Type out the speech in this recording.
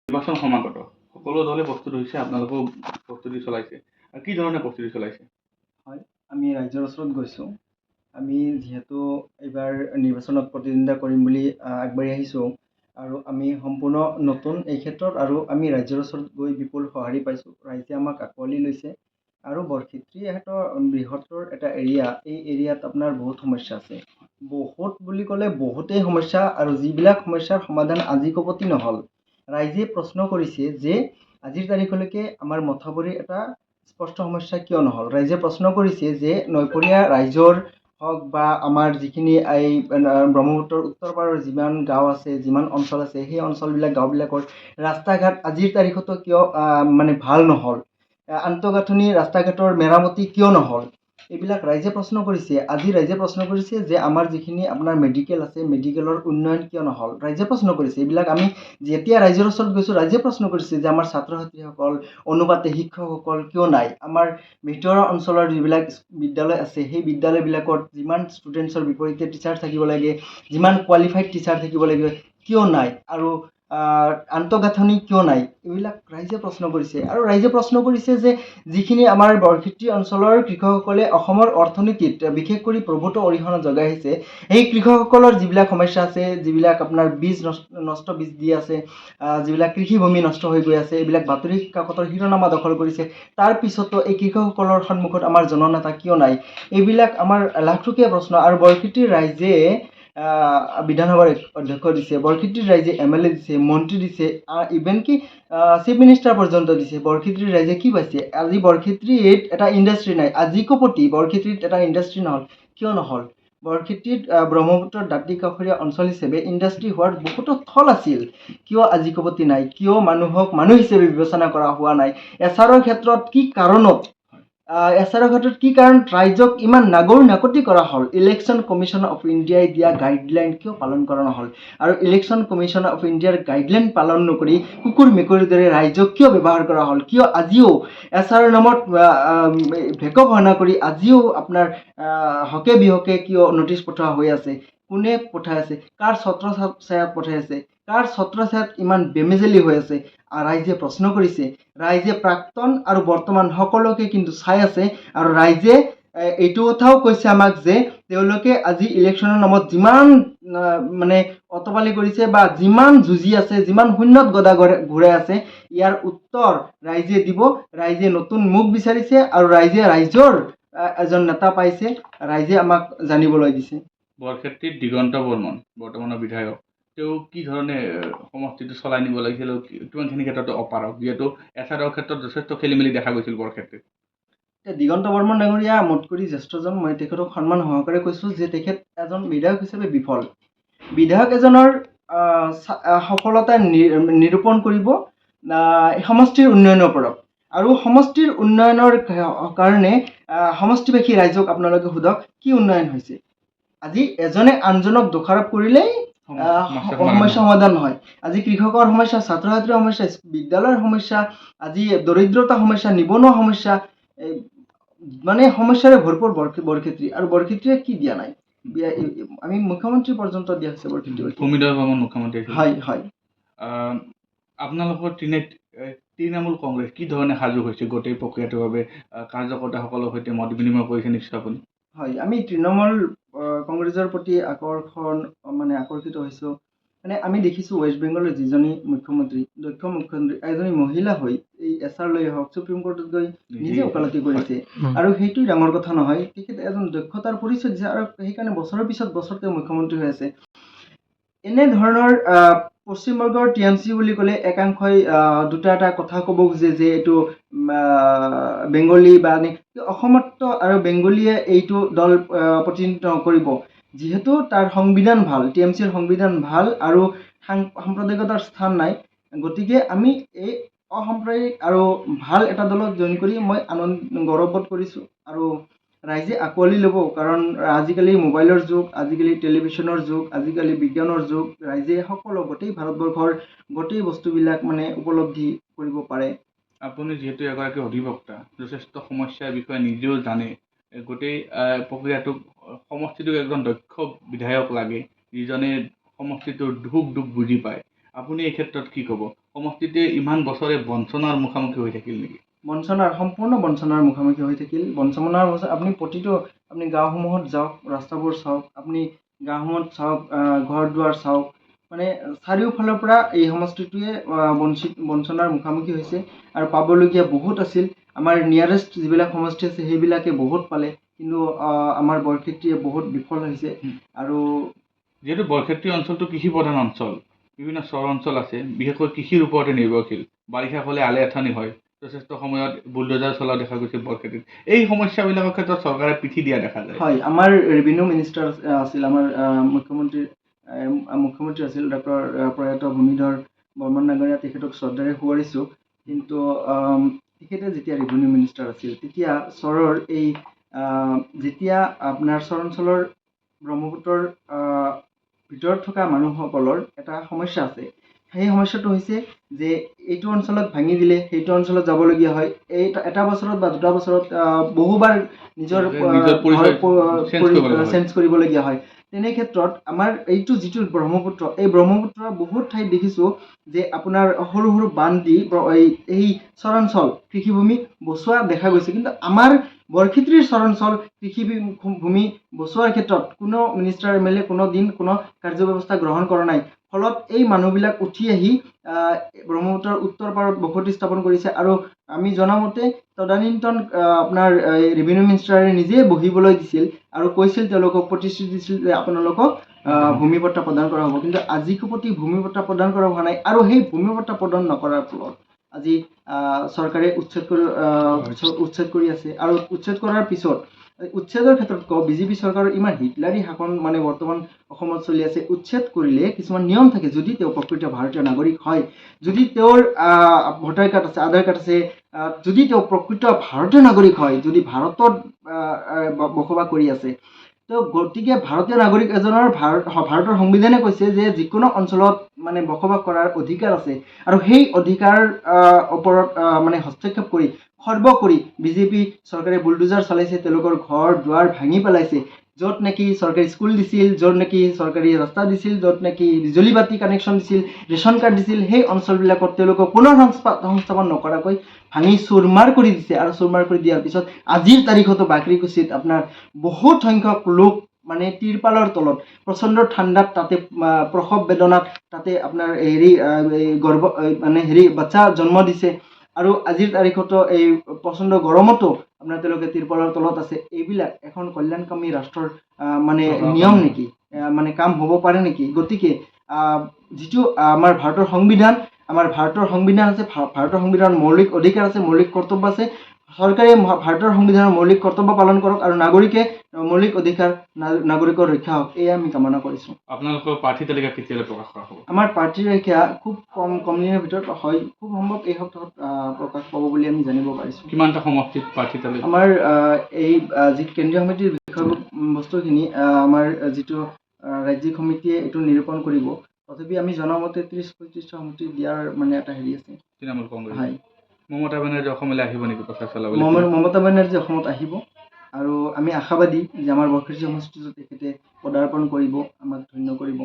নিৰ্বাচন সমাগত, সকলো দলে প্ৰস্তুত হৈছে, আপোনালোকেও প্ৰস্তুতি চলাইছে। কি ধৰণে প্ৰস্তুতি চলাইছে? হয়, আমি ৰাইজৰ ওচৰত গৈছোঁ। আমি যিহেতু এইবাৰ নিৰ্বাচনত প্ৰতিদ্বন্দ্বিতা কৰিম বুলি আগবাঢ়ি আহিছোঁ আৰু আমি সম্পূৰ্ণ নতুন এই ক্ষেত্ৰত, আৰু আমি ৰাইজৰ ওচৰত গৈ বিপুল সঁহাৰি পাইছোঁ। ৰাইজে আমাক আঁকোৱালি লৈছে। আৰু বৰক্ষেত্ৰী এটা বৃহত্তৰ এটা এৰিয়া, এই এৰিয়াত আপোনাৰ বহুত সমস্যা আছে। বহুত বুলি ক'লে বহুতেই সমস্যা, আৰু যিবিলাক সমস্যাৰ সমাধান আজিকোপতি নহ'ল। ৰাইজে প্ৰশ্ন কৰিছে যে আজিৰ তাৰিখলৈকে আমাৰ মথাউৰিৰ এটা স্পষ্ট সমস্যা কিয় নহ'ল। ৰাইজে প্ৰশ্ন কৰিছে যে নৈপৰীয়া ৰাইজৰ হওক বা আমাৰ যিখিনি এই ব্ৰহ্মপুত্ৰৰ উত্তৰ পাৰৰ যিমান গাঁও আছে, যিমান অঞ্চল আছে, সেই অঞ্চলবিলাক, গাঁওবিলাকৰ ৰাস্তা ঘাট আজিৰ তাৰিখতো কিয় মানে ভাল নহ'ল, আন্তঃগাঁথনি ৰাস্তা ঘাটৰ মেৰামতি কিয় নহ'ল, এইবিলাক ৰাইজে প্ৰশ্ন কৰিছে। আজি ৰাইজে প্ৰশ্ন কৰিছে যে আমাৰ যিখিনি আপোনাৰ মেডিকেল আছে, মেডিকেলৰ উন্নয়ন কিয় নহ'ল, ৰাইজে প্ৰশ্ন কৰিছে। এইবিলাক আমি যেতিয়া ৰাইজৰ ওচৰত গৈছোঁ, ৰাইজে প্ৰশ্ন কৰিছে যে আমাৰ ছাত্ৰ ছাত্ৰীসকল অনুপাতে শিক্ষকসকল কিয় নাই, আমাৰ ভিতৰুৱা অঞ্চলৰ যিবিলাক বিদ্যালয় আছে, সেই বিদ্যালয়বিলাকত যিমান ষ্টুডেণ্টছৰ বিপৰীতে টিচাৰ থাকিব লাগে, যিমান কোৱালিফাইড টিচাৰ থাকিব লাগে, কিয় নাই, আৰু আন্তঃগাঁথনি কিয় নাই, এইবিলাক ৰাইজে প্ৰশ্ন কৰিছে। আৰু ৰাইজে প্ৰশ্ন কৰিছে যে যিখিনি আমাৰ বৰক্ষেত্ৰী অঞ্চলৰ কৃষকসকলে অসমৰ অৰ্থনীতিত বিশেষ কৰি প্ৰভূত অৰিহণা যোগাই আহিছে, সেই কৃষকসকলৰ যিবিলাক সমস্যা আছে, যিবিলাক আপোনাৰ বীজ নষ্ট বীজ দি আছে, যিবিলাক কৃষিভূমি নষ্ট হৈ গৈ আছে, এইবিলাক বাতৰি কাকতৰ শিৰোনামা দখল কৰিছে, তাৰ পিছতো এই কৃষকসকলৰ সন্মুখত আমাৰ জননেতা কিয় নাই, এইবিলাক আমাৰ লাখটকীয়া প্ৰশ্ন। আৰু বৰক্ষেত্ৰীৰ ৰাইজে বিধানসভাৰ অধ্যক্ষ দিছে, বৰক্ষেত্ৰীৰ ৰাইজে এম এল এ দিছে, মন্ত্ৰী দিছে, ইভেন কি চিফ মিনিষ্টাৰ পৰ্যন্ত দিছে। বৰক্ষেত্ৰীৰ ৰাইজে কি পাইছে? আজি বৰক্ষেত্ৰীত এটা ইণ্ডাষ্ট্ৰী নাই, আজিকোপতি বৰক্ষেত্ৰীত এটা ইণ্ডাষ্ট্ৰী নহ'ল, কিয় নহ'ল? বৰক্ষেত্ৰীত ব্ৰহ্মপুত্ৰৰ দাঁতি কাষৰীয়া অঞ্চল হিচাপে ইণ্ডাষ্ট্ৰী হোৱাৰ বহুতো থল আছিল, কিয় আজিকোপতি নাই? কিয় মানুহক মানুহ হিচাপে বিবেচনা কৰা হোৱা নাই? এছ আৰৰ ক্ষেত্ৰত কি কাৰণত, এছ আৰৰ ক্ষেত্ৰত কি কাৰণত ৰাইজক ইমান নাগৰ নাকতি কৰা হ'ল? ইলেকশ্যন কমিশ্যন অফ ইণ্ডিয়াই দিয়া গাইডলাইন কিয় পালন কৰা নহ'ল? আৰু ইলেকশ্যন কমিশ্যন অফ ইণ্ডিয়াৰ গাইডলাইন পালন নকৰি কুকুৰ মেকুৰীৰ দৰে ৰাইজক কিয় ব্যৱহাৰ কৰা হ'ল? কিয় আজিও এছ আৰৰ নামত ভেকোভাওনা কৰি আজিও আপোনাৰ হকে বিহকে কিয় নটিচ পঠোৱা হৈ আছে? কোনে পঠাই আছে? কাৰ ছত্ৰ ছায়াত পঠাই আছে? কাৰ ছত্ৰ ছায়াত ইমান বেমেজালি হৈ আছে? ৰাইজে প্ৰশ্ন কৰিছে। ৰাইজে প্ৰাক্তন আৰু বৰ্তমান সকলোকে কিন্তু চাই আছে। আৰু ৰাইজে এইটো কথাও কৈছে আমাক যে তেওঁলোকে আজি ইলেকশ্যনৰ নামত যিমান মানে অতপালি কৰিছে বা যিমান যুঁজি আছে, যিমান শূন্যত গদা ঘূৰাই আছে, ইয়াৰ উত্তৰ ৰাইজে দিব। ৰাইজে নতুন মুখ বিচাৰিছে আৰু ৰাইজে ৰাইজৰ এজন নেতা পাইছে, ৰাইজে আমাক জানিবলৈ দিছে। বৰক্ষেত্ৰীত দিগন্ত বৰ্মন বৰ্তমানৰ বিধায়ক, তেওঁ কি ধৰণে সমষ্টিটো চলাই নিব লাগিছিল, কিমানখিনি ক্ষেত্ৰত অপাৰগ, যিহেতু এছ আৰৰ ক্ষেত্ৰত যথেষ্ট খেলি মেলি দেখা গৈছিল বৰক্ষেত্ৰীত? এতিয়া দিগন্ত বৰ্মন ডাঙৰীয়া মোতকৈ জ্যেষ্ঠজন, মই তেখেতক সন্মান সহকাৰে কৈছোঁ যে তেখেত এজন বিধায়ক হিচাপে বিফল। বিধায়ক এজনৰ সফলতা নিৰূপণ কৰিব সমষ্টিৰ উন্নয়নৰ ওপৰত, আৰু সমষ্টিৰ উন্নয়নৰ কাৰণে সমষ্টিবাসী ৰাইজক আপোনালোকে সোধক কি উন্নয়ন হৈছে। আজি এজনে আনজনক দোষাৰোপ কৰিলেই সমস্যা সমাধান নহয়। আজি কৃষকৰ সমস্যা, ছাত্ৰ ছাত্ৰীৰ সমস্যা, বিদ্যালয়ৰ সমস্যা, আজি দৰিদ্ৰতা সমস্যা, নিবনুৱা সমস্যা, এই মানে সমস্যাৰে ভৰপূৰ বৰক্ষেত্ৰী। আৰু বৰক্ষেত্ৰীয়ে কি দিয়া নাই? আমি মুখ্যমন্ত্ৰী পৰ্যন্ত দিয়া হৈছে বৰক্ষেত্ৰী। ভূমিধৰ বৰ্মন মুখ্যমন্ত্ৰী আছিল। হয়। আপোনালোকৰ তৃণমূল কংগ্ৰেছ কি ধৰণে সাজু হৈছে গোটেই প্ৰক্ৰিয়াটোৰ বাবে? কাৰ্যকৰ্তাসকলৰ সৈতে মত বিনিময় কৰিছে নিশ্চয় আপুনি? হয়, আমি তৃণমূল কংগ্ৰেছৰ প্ৰতি আকৰ্ষণ, মানে আকৰ্ষিত হৈছোঁ। মানে আমি দেখিছোঁ ৱেষ্ট বেংগলৰ যিজনী মুখ্যমন্ত্ৰী, দক্ষ মুখ্যমন্ত্ৰী, এজনী মহিলা হৈ এই এছ আৰ লৈ হওক, চুপ্ৰিম কোৰ্টত গৈ নিজে ওকালতি কৰিছে। আৰু সেইটোৱেই ডাঙৰ কথা নহয়, তেখেত এজন দক্ষতাৰ পৰিচয় দিছে আৰু সেইকাৰণে বছৰৰ পিছত বছৰ তেওঁ মুখ্যমন্ত্ৰী হৈ আছে। এনেধৰণৰ পশ্চিমবংগৰ টিএমচি বুলি ক'লে একাংশই দুটা এটা কথা ক'ব খোজে যে এইটো বেংগলী বা অসমততো আৰু বেংগলীয়ে এইটো দল প্ৰতিনিধিত্ব নকৰিব। যিহেতু তাৰ সংবিধান ভাল, টিএমচিৰ সংবিধান ভাল আৰু সাম্প্ৰদায়িকতাৰ স্থান নাই, গতিকে আমি এই অসাম্প্ৰদায়িক আৰু ভাল এটা দলত জইন কৰি মই আনন্দ গৌৰৱবোধ কৰিছোঁ। আৰু ৰাইজে আঁকোৱালি ল'ব, কাৰণ আজিকালি মোবাইলৰ যুগ, আজিকালি টেলিভিশ্যনৰ যুগ, আজিকালি বিজ্ঞানৰ যুগ, ৰাইজে সকলো গোটেই ভাৰতবৰ্ষৰ গোটেই বস্তুবিলাক মানে উপলব্ধি কৰিব পাৰে। আপুনি যিহেতু এগৰাকী অধিবক্তা, যথেষ্ট সমস্যাৰ বিষয়ে নিজেও জানে, গোটেই প্ৰক্ৰিয়াটোক, সমষ্টিটোক এজন দক্ষ বিধায়ক লাগে যিজনে সমষ্টিটোৰ সুখ দুখ বুজি পায়। আপুনি এই ক্ষেত্ৰত কি ক'ব? সমষ্টিটোৱে ইমান বছৰে বঞ্চনাৰ মুখামুখি হৈ থাকিল নেকি? বঞ্চনাৰ, সম্পূৰ্ণ বঞ্চনাৰ মুখামুখি হৈ থাকিল। বঞ্চনাৰ, আপুনি প্ৰতিটো, আপুনি গাঁওসমূহত যাওক, ৰাস্তাবোৰ চাওক, আপুনি গাঁওসমূহত চাওক, ঘৰ দুৱাৰ চাওক, মানে চাৰিওফালৰ পৰা এই সমষ্টিটোৱে বঞ্চনাৰ মুখামুখি হৈছে আৰু পাবলগীয়া বহুত আছিল। আমাৰ নিয়াৰেষ্ট যিবিলাক সমষ্টি আছে সেইবিলাকে বহুত পালে, কিন্তু আমাৰ বৰক্ষেত্ৰীয়ে বহুত বিফল হৈছে। আৰু যিহেতু বৰক্ষেত্ৰী অঞ্চলটো কৃষি প্ৰধান অঞ্চল, বিভিন্ন চৰ অঞ্চল আছে, বিশেষকৈ কৃষিৰ ওপৰতে নিৰ্ভৰশীল, বাৰিষা হ'লে আলে আথানি হয়, যথেষ্ট সময়ত বুলডজাৰ চলা দেখা গৈছে বৰক্ষেত্ৰীত। এই সমস্যাবিলাকৰ ক্ষেত্ৰত চৰকাৰে পিঠি দিয়া দেখা যায়। হয়, আমাৰ ৰেভিনিউ মিনিষ্টাৰ আছিল, আমাৰ মুখ্যমন্ত্ৰী আছিল ডক্টৰ প্ৰয়াত ভূমিধৰ বৰ্মন ডাঙৰীয়া, তেখেতক শ্ৰদ্ধাৰে সোঁৱৰিছোঁ। কিন্তু তেখেতে যেতিয়া ৰেভিনিউ মিনিষ্টাৰ আছিল তেতিয়া চৰৰ এই যেতিয়া আপোনাৰ চৰ অঞ্চলৰ ব্ৰহ্মপুত্ৰৰ ভিতৰত থকা মানুহসকলৰ এটা সমস্যা আছে। সেই সমস্যাটো হৈছে যে এইটো অঞ্চলত ভাঙি দিলে সেইটো অঞ্চলত যাবলগীয়া হয়। এই এটা বছৰত বা দুটা বছৰত বহুবাৰ নিজৰ চেঞ্জ কৰিবলগীয়া হয়। তেনে ক্ষেত্ৰত আমাৰ এইটো যিটো ব্ৰহ্মপুত্ৰ, এই ব্ৰহ্মপুত্ৰ বহুত ঠাইত দেখিছোঁ যে আপোনাৰ সৰু সৰু বান্ধ দি এই চৰাঞ্চল কৃষিভূমি বচোৱা দেখা গৈছে। কিন্তু আমাৰ বৰক্ষেত্ৰীৰ চৰাঞ্চল কৃষিভূমি বচোৱাৰ ক্ষেত্ৰত কোনো মিনিষ্টাৰ, এম এল এ কোনো দিন কোনো কাৰ্যব্যৱস্থা গ্ৰহণ কৰা নাই। ফলত এই মানুহবিলাক উঠি আহি ব্ৰহ্মপুত্ৰৰ উত্তৰ পাৰত বসতি স্থাপন কৰিছে। আৰু আমি জনামতে তদানীন্তন আপোনাৰ ৰেভিনিউ মিনিষ্টাৰে নিজে বহিবলৈ দিছিল আৰু কৈছিল, তেওঁলোকক প্ৰতিশ্ৰুতি দিছিল যে আপোনালোকক ভূমি পট্টা প্ৰদান কৰা হ'ব। কিন্তু আজিকোপতি ভূমি পট্টা প্ৰদান কৰা হোৱা নাই। আৰু সেই ভূমি পট্টা প্ৰদান নকৰাৰ ফলত আজি চৰকাৰে উচ্ছেদ কৰি আছে। আৰু উচ্ছেদ কৰাৰ পিছত, উচ্ছেদৰ ক্ষেত্ৰত কওঁ, বিজেপি চৰকাৰৰ ইমান হিটলাৰী শাসন মানে বৰ্তমান অসমত চলি আছে। উচ্ছেদ কৰিলে কিছুমান নিয়ম থাকে। যদি তেওঁ প্ৰকৃত ভাৰতীয় নাগৰিক হয়, যদি তেওঁৰ ভোটাৰ কাৰ্ড আছে, আধাৰ কাৰ্ড আছে, যদি তেওঁ প্ৰকৃত ভাৰতীয় নাগৰিক হয়, যদি ভাৰতত বসবাস কৰি আছে, তো গতিকে ভাৰতীয় নাগৰিক এজনৰ ভাৰতৰ সংবিধানে কৈছে যে যিকোনো অঞ্চলত মানে বসবাস কৰাৰ অধিকাৰ আছে। আৰু সেই অধিকাৰ ওপৰত মানে হস্তক্ষেপ কৰি, খৰ্ব কৰি বিজেপি চৰকাৰে বুলডোজাৰ চলাইছে, তেওঁলোকৰ ঘৰ দুৱাৰ ভাঙি পেলাইছে। য'ত নেকি চৰকাৰী স্কুল দিছিল, য'ত নেকি চৰকাৰী ৰাস্তা দিছিল, য'ত নেকি বিজুলী বাতি কানেকশ্যন দিছিল, ৰেচন কাৰ্ড দিছিল, সেই অঞ্চলবিলাকত তেওঁলোকক পুনৰ সংস্থাপন নকৰাকৈ ভাঙি চুৰমাৰ কৰি দিছে। আৰু চুৰমাৰ কৰি দিয়াৰ পিছত আজিৰ তাৰিখতো বাকৰিকুছিত আপোনাৰ বহুত সংখ্যক লোক মানে তিৰপালৰ তলত প্ৰচণ্ড ঠাণ্ডাত তাতে প্ৰসৱ বেদনাত তাতে আপোনাৰ হেৰি গৰ্ভ মানে হেৰি বাচ্চা জন্ম দিছে। আৰু আজিৰ তাৰিখতো এই প্ৰচণ্ড গৰমতো আপোনাৰ তেওঁলোকে তিৰপালৰ তলত আছে। এইবিলাক এখন কল্যাণকামী ৰাষ্ট্ৰৰ মানে নিয়ম নেকি? মানে কাম হ'ব পাৰে নেকি? গতিকে যিটো আমাৰ ভাৰতৰ সংবিধান, আমাৰ ভাৰতৰ সংবিধান আছে, ভাৰতৰ সংবিধানৰ মৌলিক অধিকাৰ আছে, মৌলিক কৰ্তব্য আছে। চৰকাৰে ভাৰতৰ সংবিধানৰ মৌলিক কৰ্তব্য পালন কৰক আৰু নাগৰিকে মৌলিক অধিকাৰ নাগৰিকৰ ৰক্ষা হওক, এয়া আমি কামনা কৰিছোঁ। আপোনালোকৰ প্ৰাৰ্থী তালিকা কেতিয়ালৈ প্ৰকাশ কৰা হ'ব? আমাৰ প্ৰাৰ্থী তালিকা খুব কম দিনৰ ভিতৰত হয়, খুব সম্ভৱ এই সপ্তাহত প্ৰকাশ পাব বুলি আমি জানিব পাৰিছোঁ। কিমানটা সমষ্টিত প্ৰাৰ্থী তালিকা? আমাৰ এই যি কেন্দ্ৰীয় সমিতিৰ বিষয়বস্তুখিনি আমাৰ যিটো ৰাজ্যিক সমিতিয়ে এইটো নিৰূপণ কৰিব। তথাপি আমি জনামতে 30-35টা সমষ্টি দিয়াৰ মানে এটা হেৰি আছে। তৃণমূল কংগ্ৰেছ। হয়। মমতা বেনাৰ্জী অসমলৈ আহিব নেকি প্ৰচাৰ চলাবলৈ? মমতা বেনাৰ্জী অসমত আহিব আৰু আমি আশাবাদী যে আমাৰ বৰক্ষেত্ৰী সমষ্টিটো তেখেতে পদাৰ্পণ কৰিব, আমাক ধন্য কৰিব।